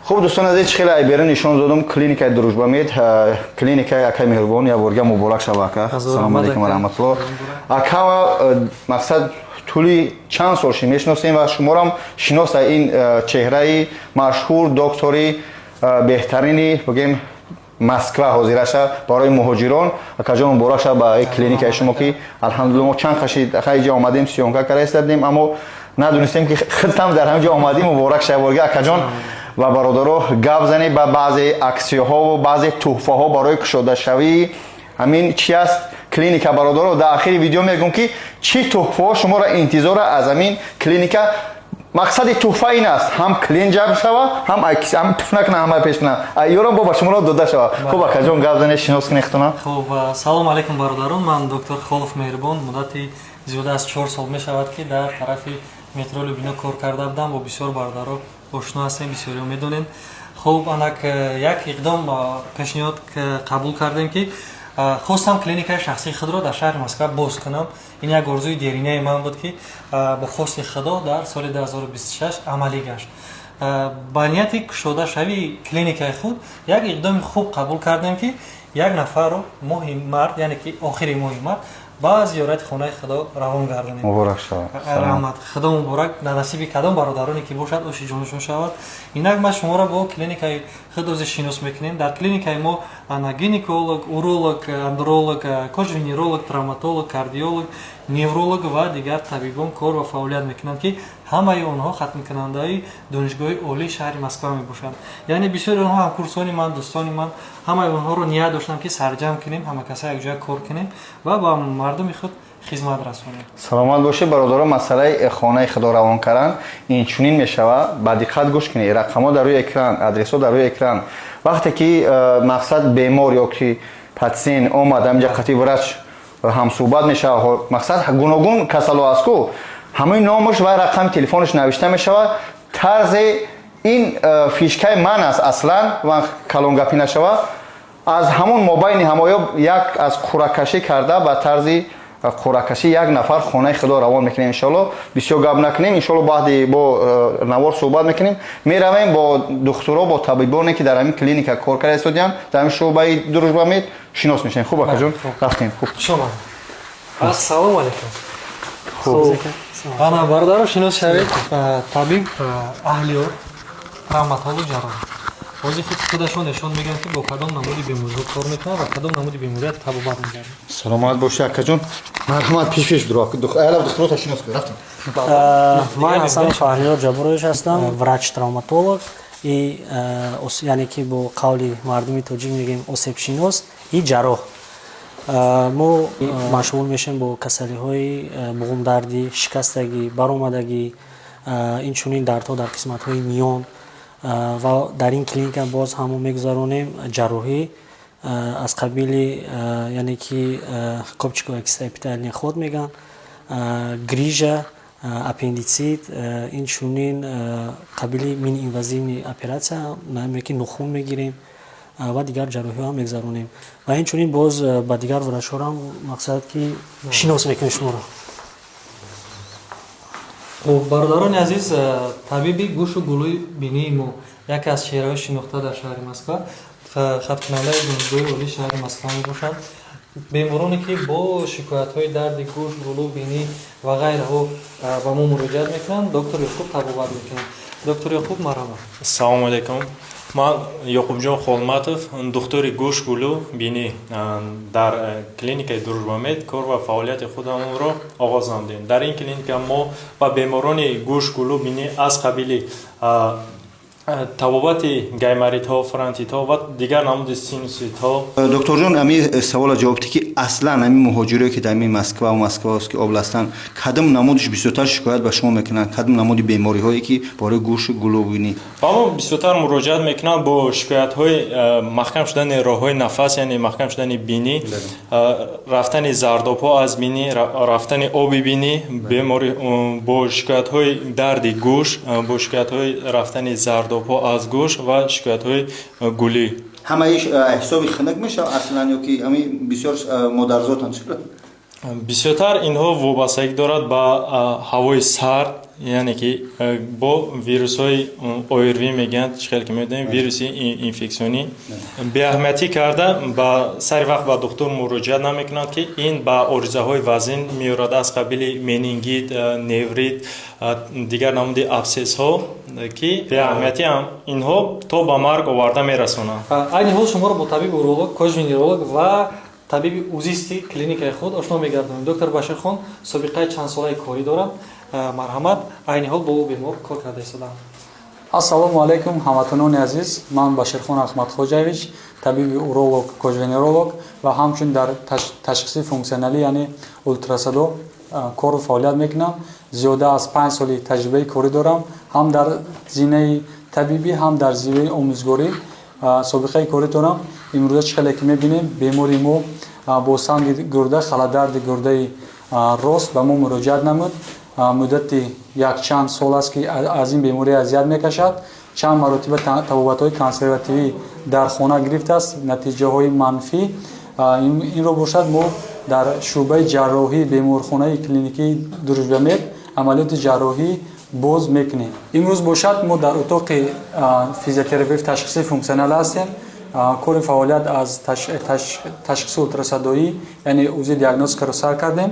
Хуб, дӯстон азиз, хеле айбера нишон додам клиникаи Дружбамед, клиникаи акай Меҳрубон. Яворга муборак шава, ака. Ассалому алайкум ва раҳматуллоҳ. Ака, мақсад, тӯли чанд сол ши мешиносем ва шуморам шиноса, ин чеҳраи машҳур, доктори беҳтарини, бигем, Москва ҳозираша барои муҳоҷирон. Акаҷон, муборак шава ба клиникаи шумо, ки алҳамдулилла мо чанд қаши иҷа омадем, съёмка карда истадем, аммо надонистем, ки худтам дар ҳамин ҷо омадем. Муборак шава борга, акаҷон. Ва бародаро, гап занед ба баъзе аксияҳову баъзе тӯҳфаҳо барои кушодашавии ҳамин чи аст клиника. Бародаро, дар ахири видео мегӯм, ки чӣ тӯҳфаҳо шуморо интизора аз ҳамин клиника. Мақсади тӯҳфа ин аст: ҳам клиент ҷалб шава, ҳам туф накуна, ҳама пеш куна, ёрам бо ба шуморо дода шава. Хуб, акаҷон, гап занед, шинос кунед худтона. Хуб, салому алайкум, бародарон. Ман доктор Холов Меҳрибон. Муддати зиёда аз 4 сол мешавад, ки дар тарафи метро Любино кор карда будам. Бо бисёр бародаро ошно ҳастем, бисёриҳо медонем. Хуб, анак як иқдом пешниҳод қабул кардем, ки хостам клиникаи шахсии худро дар шаҳри Москва боз кунам. Ин як орзуи деринаи ман буд, ки бо хости Худо дар соли 2026 амалӣ гашт. Ба нияти кушодашавии клиникаи худ як иқдоми хуб қабул кардем, ки як нафарро моҳи март, яъне ки охири моҳи март, ба зиёрати хонаи Худо равон гардонем. Муборак шавад. Раҳмат. Худо муборак дар насиби кадом бародароне ки бошад, оши ҷонашон шавад. Инак ма шуморо бо клиникаи худ ози шинос мекунем. Дар клиникаи мо ана гинеколог, уролог, андролог, кожвенеролог, травматолог, кардиолог, невролог ва дигар табибон кор ва фаъолият мекунанд, ки ҳамаи онҳо хатмкунандаи Донишгоҳи Олии шаҳри Москва мебошанд. Яъне бисёри онҳо ҳамкурсони ман, дӯстони ман. Ҳамаи онҳоро ният доштам, ки сарҷамъ кунем, ҳама каса якҷоя кор кунем ва ба мардуми худ хизмат расонем. Саломат бошед, бародаро. Масъалаи хонаи худо равон кардан инчунин мешавад. Ба диққат гӯш кунед: рақамҳо дар рӯи экран, адресҳо дар рӯи экран. Вақте ки мақсад, бемор ё ки патсиент омад, ҳаминҷа қатъи врач ҳамсӯҳбат мешавад. Мақсад, гуногун касало аст ку, ҳамаи номаш ва рақами телефонаш навишта мешавад. Тарзи ин фишкаи ман аст аслан ва калонгапӣ нашавад, аз ҳамон мобайни ҳамоё як аз қуръакашӣ карда, ба тарзи қуръакашӣ як нафар хонаи худо равон мекунем, иншоалло. Бисёр гап накунем, иншоалло, баъди бо навор суҳбат мекунем. Меравем бо духтуро, бо табибоне, ки дар ҳамин клиника кор карда истодиям, дар ҳамин шӯъбаи Дружбамед шинос мешавем. Хуб, акаҷон, рафтем. Хуб. Ассалому алайкум. Ана, бародаро, шинос шавед: табиб Аҳлиёр, травматолог, ҷарроҳ. Ҳозир худашон нишон мегӯянд, ки бо кадом намуди бемориҳо кор мекунанд ва кадом намуди беморият табобат мегардад. Саломат бошед, акаҷон, марҳамат, пеш пеш духтурота шинос кун, рафтем. Ман Ҳасан Фаҳлиёр Ҷабборович ҳастам, врач травматолог и, яъне ки бо қавли мардуми тоҷик мегӯем, осебшинос и ҷарроҳ. Мо машғул мешавем бо касалиҳои буғумдардӣ, шикастагӣ, баромадагӣ, инчунин дардҳо дар қисматҳои миён. Ва дар ин клиника боз ҳамо мегузаронем ҷарроҳӣ аз қабили, яъне ки копчиковая киста, эпителиальный ход мегӯянд, грижа, аппендицит, инчунин қабили миниинвазивный операция, ки нухун мегирем, ва дигар ҷарроҳиҳо мегузаронем. Ва инчунин боз ба дигар врачҳорам, мақсад, ки шинос мекунем шуморо. Хуб, бародарони азиз, табиби гӯшу гулӯи бинии мо, яке аз чеҳраҳои шинохта дар шаҳри Москва, хатмкунандаи Донишгоҳи Олии шаҳри Москва мебошанд. Бемороне, ки бо шикоятҳои дарди гӯш, гулӯ, бинӣ ва ғайраҳо ба мо муроҷиат мекунанд, доктор Ёқуб табобат мекунанд. Доктор Ёқуб, марҳамат. Ассалому алайкум. Ман Ёқубҷон Холматов, духтури гӯш, гулӯ, бинӣ. Дар клиникаи Дружбамед кор ва фаъолияти худамонро оғоз намудем. Дар ин клиника мо ба беморони гӯш, гулӯ, бинӣ аз қабили табобати гайморитҳо, фронтитҳо ва дигар намуди синуситҳо. Докторҷон, ами савола ҷавоб ди, ки аслан ами муҳоҷире, ки дар ами Москва ва Московский областан, кадом намудиш бисёртар шикоят ба шумо мекунанд? Кадом намуди бемориҳое, ки бораи гӯшу гулӯ, бинӣ? Ба мо бисёртар муроҷиат мекунанд бо шикоятҳои маҳкам шудани роҳҳои нафас, яъне маҳкам шудани бинӣ, рафтани зардобҳо аз бинӣ, рафтани оби бинӣ, бемори бо шикоятҳои дарди гӯш, бо шикоятҳои рафтани зардобҳо аз гӯш ва шикоятҳои гулӣ. Ҳамаи ҳисоби хунук мешавад аслан ё ки ҳами бисёр модарзотан? Бисёртар инҳо вобастагӣ дорад ба ҳавои сард. Яъне ки бо вирусҳои ОРВИ мегӯянд, чӣ хел ки медонем, вируси инфексионӣ, беаҳамиятӣ карда, ба сари вақт ба духтур муроҷиат намекунанд, ки ин ба оризаҳои вазин меорад, аз қабили менингит, неврит, дигар намуди абсцессҳо, ки беаҳамиятӣ ҳам инҳо то ба марг оварда мерасонанд. Айни ҳол шуморо бо табиби уролог, кожвенеролог ва табиби узисти клиникаи худ ошно мегардонем. Доктор Баширхон собиқаи чандсолаи корӣ доранд. Марҳамат, айни ҳол бо ӯ бемор кор карда истодаам. Ассалому алайкум, ҳамватанони азиз. Ман Баширхон Ахмадхоҷаевич, табиби уролог, кожвенеролог ва ҳамчунин дар ташхиси функсионалӣ, яъне ултрасадо, кору фаъолият мекунам. Зиёда аз 5 соли таҷрибаи корӣ дорам, ҳам дар зинаи табибӣ, ҳам дар зинаи омӯзгорӣ собиқаи корӣ дорам. Имрӯза, чӣ хеле ки мебинем, бемори мо бо санги гурда, халадарди гурдаи рост ба мо муроҷиат намуд. Муддати якчанд сол аст, ки аз ин беморӣ азият мекашад. Чанд маротиба табобатҳои консервативӣ дар хона гирифтааст, натиҷаҳои манфӣ. Инро бошад, мо дар шӯъбаи ҷарроҳии беморхонаи клиникии Дружбамед амалиёти ҷарроҳӣ боз мекунем. Имрӯз бошад, мо дар утоқи физиотерапевт ташхиси функсионал ҳастем. Кори фаъолият аз ташхиси ултрасадоӣ, яъне УЗИ диагностикаро сар кардем.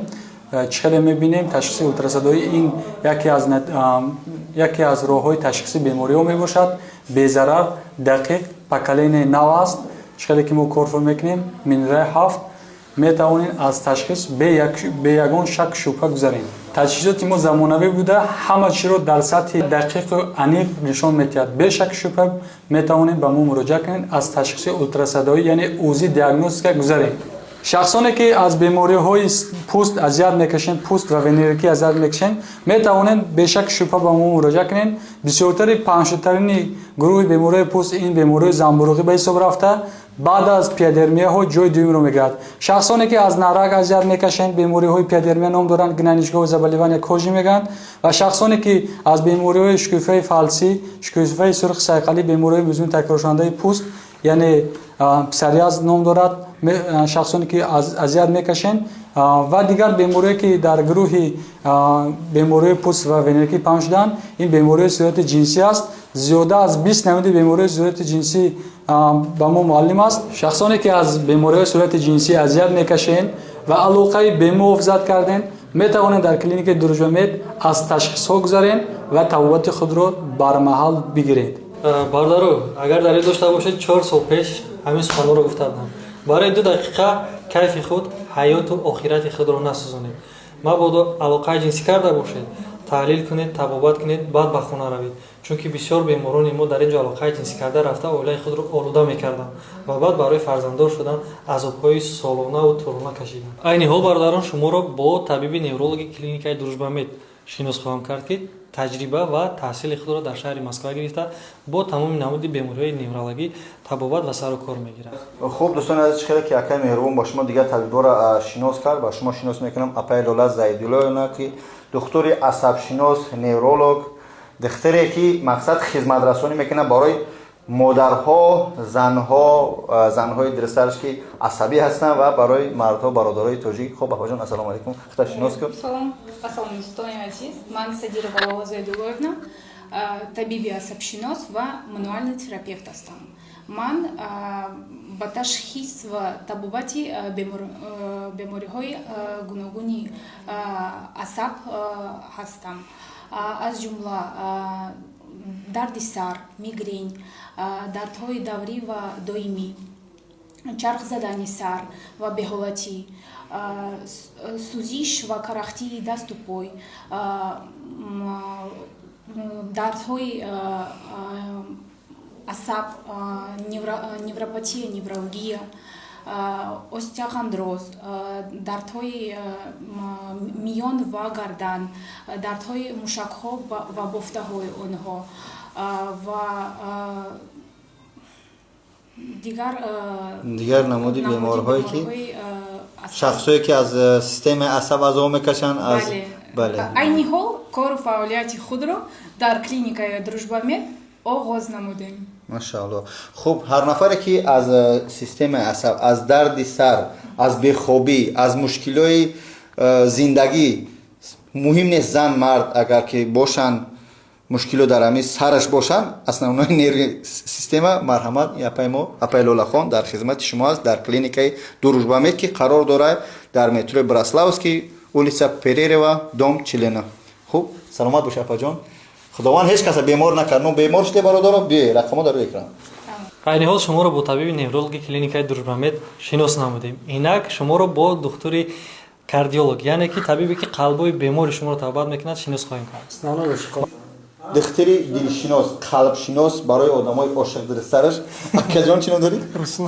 Чӣ хеле мебинем, ташхиси ултрасадоӣ ин яке аз роҳҳои ташхиси бемориҳо мебошад. Безарар, дақиқ, поколение нав аст. Чӣ хеле ки мо корфо мекунем, Mindray 7, метавонем аз ташхис бе ягон шак шубҳа гузарем. Таҷҳизоти мо замонавӣ буда, ҳама чиро дар сатҳи дақиқу аниқ нишон медиҳад. Бе шаку шубҳа метавонем ба мо муроҷиат кунед, аз ташхиси ултрасадоӣ, яъне УЗИ диагностика гузарем. Шахсоне ки аз бемориҳои пӯст азият мекашанд, пӯст ва венерикӣ азият мекашанд, метавонед бешаку шубҳа ба мо муроҷиат кунед. Бисёртари паҳншудатарини гурӯҳи бемориҳои пӯст ин бемориҳои замбуруғӣ ба ҳисоб рафта, баъд аз пиодермияҳо ҷои дуюмро мегирад. Шахсоне ки аз нарак азият мекашанд, бемориҳои пиодермия ном доранд, гнойничковое заболевание кожи мегӯянд, ва шахсоне ки аз бемориҳои шукуфаи фалсӣ, шукуфаи сурхи сайқалӣ, бемориҳои музмин такроршавандаи пӯст, яъне псориаз ном дорад, шахсоне ки азият мекашанд ва дигар бемориҳое ки дар гурӯҳи бемориҳои пӯст ва венерикӣ паҳн шуданд, ин бемориҳои сирояти ҷинсӣ аст. Зиёда аз 20 намуди бемориҳои сирояти ҷинсӣ ба мо муаллим аст. Шахсоне ки аз бемориҳои сирояти ҷинсӣ азият мекашанд ва алоқаи бемуҳофизат кардем, метавонед дар клиникаи Дружбамед аз ташхисҳо гузаред ва табобати худро бармаҳал бигиред. Бародаро, агар далел дошта бошед, 4 сол пеш ҳамин суханҳоро гуфта будам: барои 2 дақиқа кайфи худ ҳаёту охирати худро насӯзонед. Мабодо алоқаи ҷинсӣ карда бошед, таҳлил кунед, табобат кунед, баъд ба хона равед, чунки бисёр беморони мо дар ин ҷо алоқаи ҷинсӣ карда рафта, оилаи худро олуда мекарданд ва баъд барои фарзанддор шудан азобҳои солонаву тӯлона кашиданд. Айни ҳол, бародарон, шуморо бо табиби неврологи клиникаи Дружбамед шинос хоҳам кард, ки таҷриба ва таҳсили худро дар шаҳри Москва гирифта, бо тамоми намуди бемориҳои неврологӣ табобат ва сару кор мегирад. Хуб, дӯстони азиз, чӣ хеле ки акай Меҳрубон ба шумо дигар табибҳоро шинос кард, ба шумо шинос мекунам апаи Лола Зайдуллоевна, ки духтури асабшинос, невролог, духтуре ки мақсад хизматрасонӣ мекунад барои модарҳо, занҳо, занҳои дирстарш, ки асабӣ ҳастанд, ва барои мардҳо, бародарои тоҷик. Хуб, апаҷон, ассалому алайкум, хута шинос кун. Салом, ассалому, дӯстони азиз. Ман Садирова Лола Зайдуллоевна, табиби асабшинос ва мануальный терапевт ҳастам. Ман ба ташхис ва табобати бемориҳои гуногуни асаб ҳастам, аз ҷумла дарди сар, мигрень, дардҳои даврӣ ва доимӣ, чарх задани сар ва беҳолатӣ, сӯзиш ва карахтии дасту пой, дардҳои асаб, невропатия, невралгия, остеохондроз, дардҳои миён ва гардан, дардҳои мушакҳо ва бофтаҳои онҳо ва дигар дигар намуди беморҳое ки шахсое ки аз системаи асаб азоб мекашанд аз Бале. Айни ҳол кору фаъолияти худро дар клиникаи Дружбамед оғоз намудем. Машаалло. Хуб, ҳар нафаре ки аз системаи асаб, аз дарди сар, аз бехобӣ, аз мушкилои зиндагӣ Муҳим нест, зан, мард, агар ки бошанд, мушкило дар ҳамин сараш бошанд, основной нервный система, марҳамат, апай мо, апай Лолахон дар хизмати шумо аст дар клиникаи Дружбамед, ки қарор дорад дар метрои Браславский, улица Перерва, дом 49. Хуб, саломат бош, апаҷон. Худованд ҳеҷ каса бемор накард. Но бемор шуде, бародаро, биёе, рақамо дар рӯи экран. Айни ҳол шуморо бо табиби неврологи клиникаи Дружбамед шинос намудем. Инак шуморо бо духтури кардиолог, яъне ки табибе, ки қалбои бемори шуморо табобат мекунад, шинос хоҳем кард. Духтури дилшинос, қалбшинос барои одамои ошиқ дурустараш. Акаҷон, чӣ ном дорӣ?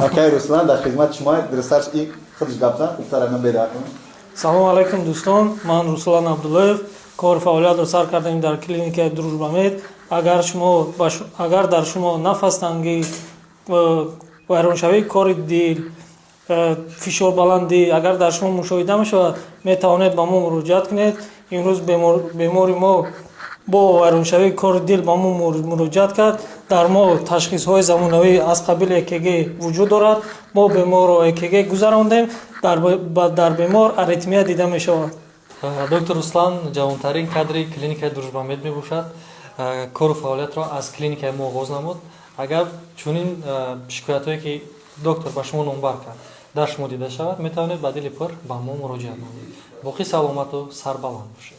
Акаи Руслан дар хизмати шумо. Дурустараш и худаш гап зан, хубтар ман бераҳм. Салому алайкум, дӯстон. Ман Руслан Абдуллоев, кори фаъолиятро сар кардем дар клиникаи Дружбамед. Агар шумо агар дар шумо нафастангӣ, вайроншавии кори дил, фишорбаландӣ агар дар шумо мушоҳида мешавад, метавонед ба мо муроҷиат кунед. Имрӯз бемори мо бо вайроншавии кори дил ба мо муроҷиат кард. Дар мо ташхисҳои замонавӣ аз қабили ЭКГ вуҷуд дорад. Мо беморро ЭКГ гузарондем, дар бемор аритмия дида мешавад. Доктор Руслан ҷавонтарин кадри клиникаи Дружбамед мебошад. Кору фаъолиятро аз клиникаи мо оғоз намуд. Агар чунин шикоятҳое, ки доктор ба шумо номбар кард, дар шумо дида шавад, метавонед ба дили пур ба мо муроҷиат намоед. Боқӣ саломату сарбаланд бошед.